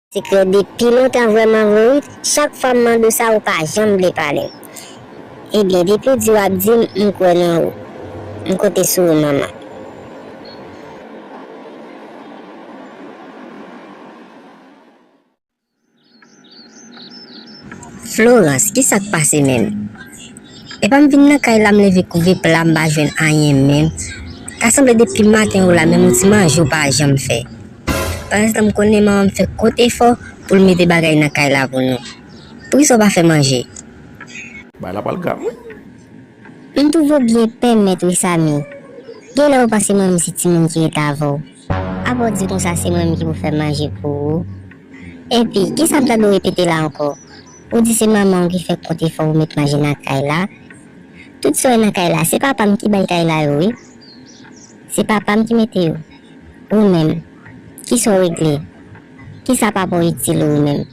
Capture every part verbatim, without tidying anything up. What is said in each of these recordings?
Sekrè depi lontan vrèman vre wi. Chak fwa m mande w sa, ou pa janm vle pale m. Ebyen, depi w di w ap di m, m kwè nan ou. M konte sou ou, manman. Florence, kisa k pase menm? Epa m vin nan kay la, m leve kouve pla, m pa jwenn anyen menm. Ta sanble depi maten ou la, menm yon ti manje ou pa janm fè. Pandan se tan m konnen manman m fè kot efò pou l mete bagay nan kay la pou nou. Poukisa w pa fè manje? Bagay la pral grav wi. M twouve w byen pèmèt wi, Samy. Genlè ou panse mwen menm se timoun ki ret avè w. Apa w di konsa se mwen menm ki pou fè manje pou ou? Epi, kisa m ta dwe repete la ankò? Ou di se manman w ki fè kot efò pou met manje nan kay la? Tout sa w wè nan kay la, se papa m ki bay kay la yo wi. Se papa m ki mete yo. Ou menm, kisa w regle? Kisa papa w itil ou menm?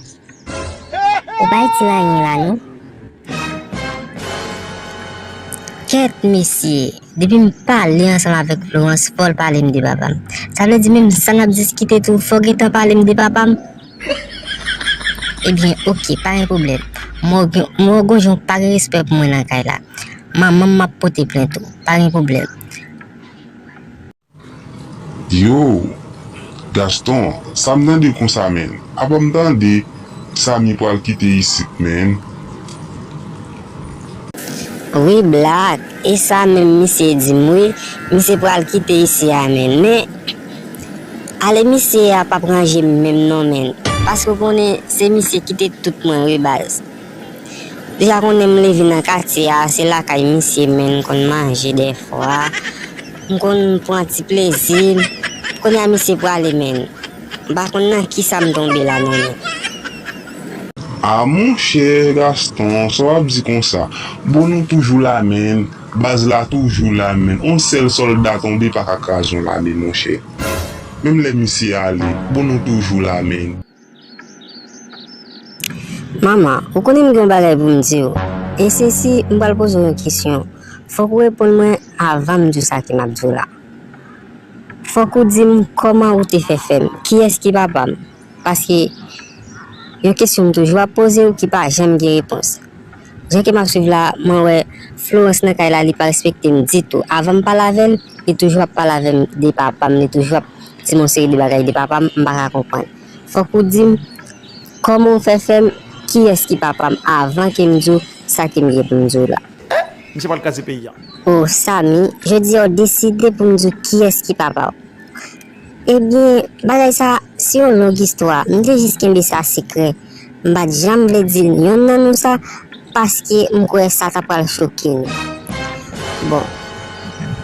Ou pa itil anyen la non. Kèt mesye, depi m pale ansanm avèk Florence, fò l pale m de papa m. Sa vle di menm san n ap diskite tou, fò w gentan pale m de papa m? Ebyen, oke, pa gen pwoblèm. Mwen gen, mwen gon jan w pa gen respè pou mwen nan kay la. Manman m m ap pote plent ou, pa gen pwoblèm. Yo, Gaston, sa m tande konsa menm? Apa m tande Samy pral kite isit menm? Wi, Black, e sa menm misye di m wi, misye pral kite isi a menm. Men, ale misye a p ap ranje m menm non menm. Paske w konnen se misye ki te tout mwen wi baz. Deja konnen m leve nan katye a, se lakay misye menm m konn manje dèfwa. M konn pran ti plezi m. Kounye a misye prale menm. M pa konn nan kisa m tonbe la non menm. A monchè Gaston, sa w ap di konsa? Bon nou toujou la menm, baz la toujou la menm. On sèl sòlda tonbe pa ka kraze yon lame monchè. Menm lè misye ale, bon nou toujou la menm. Manman, ou konnen m gen yon bagay pou m di w. E sesi, m pral poze w yon kesyon. Fòk ou reponn mwen avan m di w sa ke m ap di w la. Fòk ou di m kòman ou te fè fè m. Kiyès ki papa m? Paske yon kesyon m toujou ap poze w ki pa janm gen repons. Jan ke m ap swiv la, mwen wè Florence nan kay la, li pa respekte m ditou. Avan m pale avè l, li toujou ap pale avè m de papa m, li toujou ap di m yon seri de bagay de papa m, m pa ka konprann. Fòk ou di m kòman w fè fè m, kiyès ki papa m, avan ke m di w sa ke m gen pou m di w la. Misye pral kraze peyi a. O Samy, jodi a w deside pou m di w kiyès ki papa w. Ebyen, bagay sa, se yon long istwa. M te jis kenbe sa sekrè. M pa t janm vle di yonn nan nou sa, paske m kwè sa ta pral choke nou. Bon,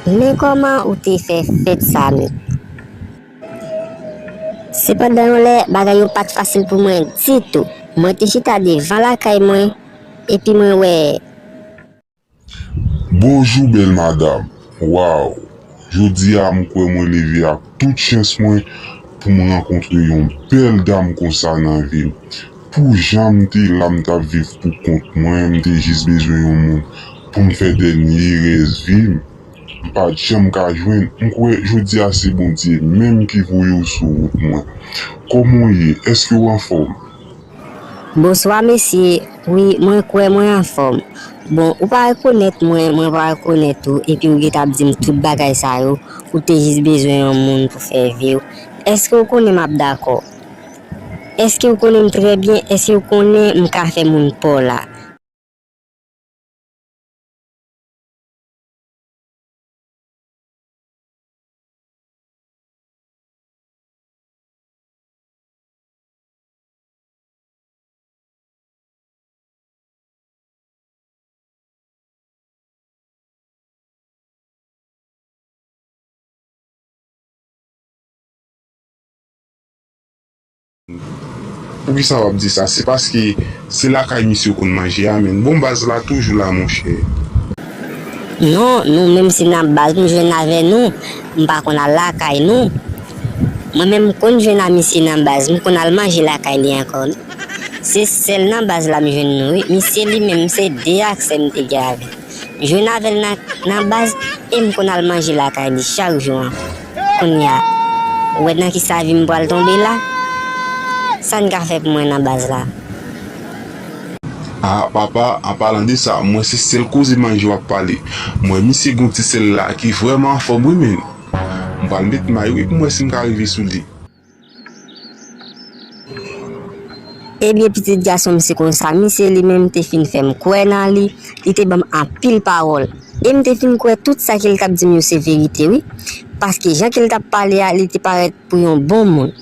men kòman ou te fè fè t, Samy? Sepandan, yon lè, bagay yo pa t fasil pou mwen ditou. Mwen te chita devan lakay mwen, epi mwen wè. Bonjou, bèl madam. Waw! Jodi a, m kwè mwen leve ak tout chans mwen pou m rankontre yon bèl dam konsa nan vi m. Pou jan m te la, m t ap viv pou kont mwen, m te jis bezwen yon moun pou m fè dènye rès vi m. M pa t janm ka jwenn. M kwè jodi a se Bondye menm ki voye w sou wout mwen. Kòman w ye? Èske w anfòm? Bonswa mesye, wi, mwen kwè mwen anfòm. Bon, ou pa rekonèt mwen, mwen pa rekonèt ou, epi ou gentan ap di m tout bagay sa yo, ou te jis bezwen yon moun pou fè vi w. Èske w konnen m ap dakò? Èske w konnen m trè byen? Èske w konnen m ka fè moun pa w la? Poukisa w ap di sa? Se paske se lakay misye w konn manje a, menn. Bon, baz la toujou la, monchè. Non, nou menm se nan baz m jwenn avè nou. M pa konn al lakay nou. Mwen menm m konn jwenn a misye nan baz, m konn al manje lakay li ankò. Se sèl nan baz la m jwenn nou, wi. Misye li menm, se de aksè m te gen avè l. M jwenn avè l nan, nan baz e m konn al manje lakay li chak jou ankò. Kounye a, ou wè nan kisa vi m pral tonbe la? sa n ka fè pou mwen nan baz la? A, papa, an palan de sa, m wè se sèl koze manje w ap pale. M wè misye gen yon ti sèl la ki vrèman anfòm wi, men. M pral met may wi pou m wè si m ka rive sou li. Ebyen, pitit gason m, se konsa, misye li menm te fin fè m kwè nan li, li te ban m anpil pawòl. E m te fin kwè tout sa ke l t ap di m yo se verite, wi. Paske jan ke l t ap pale a, li te parèt pou yon bon moun.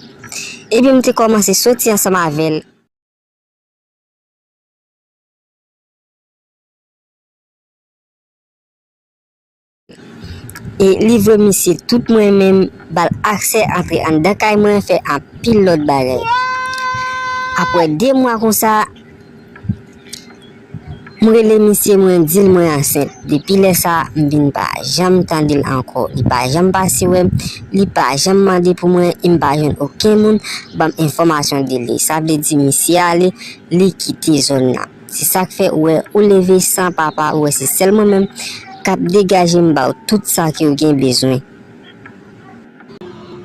Ebyen, m te kòmanse soti ansanm avè l. E livre misye tout mwen menm, ba l aksè antre anndan kay mwen, fè anpil lòt bagay. Apre de mwa konsa, m rele misye, mwen di l mwen ansent. Depi lè sa, m vin pa janm tande l ankò. Li pa janm pase wè m, li pa janm mande pou mwen, e m pa jwenn okenn moun ban m enfòmasyon de li. Sa vle di misye ale, li kite zòn nan. Se sa k fè ou wè ou leve san papa, ou wè se sèl mwen menm k ap degaje m ba w tout sa ke w gen bezwen.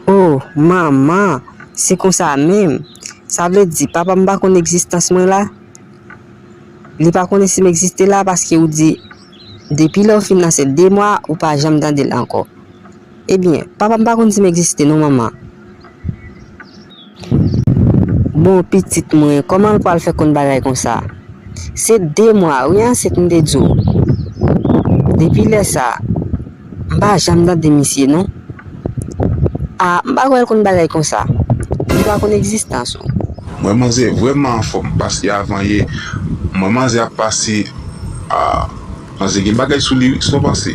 O, manman, se konsa menm. Sa vle di papa m pa konn egzistans mwen la? Li pa konnen si m egziste la paske ou di depi lè w fin nan se de mwa ou pa janm tande l ankò. Ebyen, papa m pa konn si m egziste non, manman. Bon, pitit mwen, kòman l pral fè konn bagay konsa? Se de mwa, wi, ansent m te di w. Depi lè sa, m pa janm tande misye, non. A, m pa kwè l konn bagay konsa. Li pa konn egzistans ou. M wè manzè vrèman anfòm, paske avan yè, m wè manzè ap pase, a, manzè gen bagay sou li, wi, sa w panse?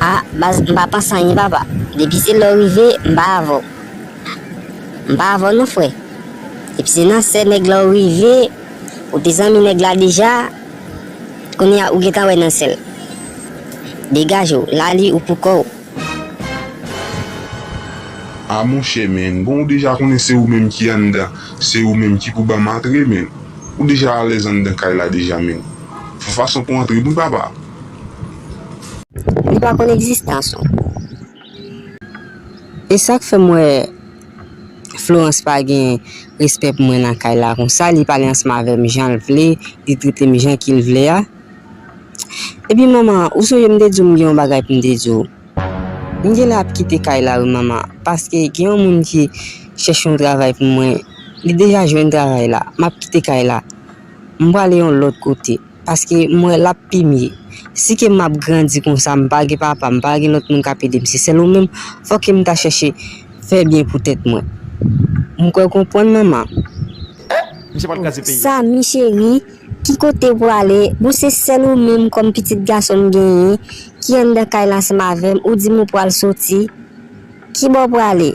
A, baz, m pa panse anyen, papa. Depi se lè w rive, m pa avè w. M pa avè w non, frè. Depi se nan sè nèg la w rive, ou te zanmi nèg la deja, kounye a ou gentan wè nan sè l. Degaje w, la li ou pou kò w. A, monchè, men, bon, ou deja konnen se ou menm ki anndan, se ou menm ki pou ban m antre, men. Ou deja alèz anndan kay la deja, men. Fè fason pou antre, wi, papa. Li pa konn egzistans ou. E sa k fè m wè Florence pa gen respè pou mwen nan kay la konsa, li pale ansanm avè m jan l vle, li trete m jan ke l vle a. Epi manman, ou sonje m te di w m gen yon bagay pou m te di w. M genlè ap kite kay la wi manman, paske gen yon moun ki chèche yon travay pou mwen, li deja jwenn travay la, m ap kite kay la. M prale yon lòt kote. Paske m wè l ap pi mye. Si ke m ap grandi konsa, m pa gen papa, m pa gen lòt moun k ap ede m, se sèl ou menm, fòk ke m ta chèche fè byen pou tèt mwen. M kwè w konprann, manman. Misye pral kraze peyi a. Samy cheri, ki kote w prale? Bon, se sèl ou menm kòm pitit gason m genyen, ki anndan kay la ansanm avè m, ou di m ou pral soti. Ki bò w prale?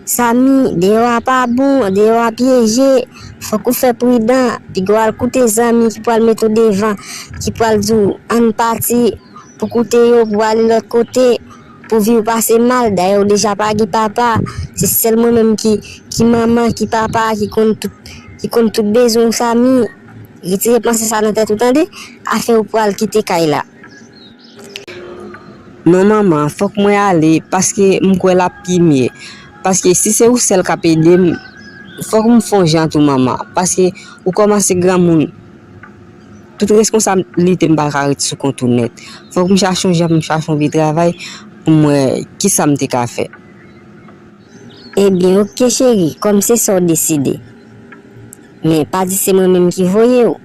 Samy, deyò a pa bon, deyò a pyeje. Fòk ou fè pridan. Piga w al koute zanmi ki pral met ou devan, ki pral di w, ann pati, pou koute yo, pou ale lòt kote, pou vi w pase mal. Dayè, ou deja pa gen papa. Se sèl mwen menm ki, ki manman, ki papa, ki konn tout, ki konn tout bezwen w, Samy. Retire panse sa nan tèt ou, tande? Afè ou pral kite kay la. Non, manman, fòk mwen ale, paske m kwè l ap pi mye. Paske si se ou sèl k ap ede m, fòk m fè yon jan tou, manman. Paske ou kòmanse granmoun. Tout reskonsablite m pa ka ret sou kont ou nèt. Fòk m chache yon jan pou m chache yon vye travay pou m wè kisa m te ka fè. Ebyen, oke, cheri, kòm se sa w deside. Men, pa di se mwen menm ki voye w.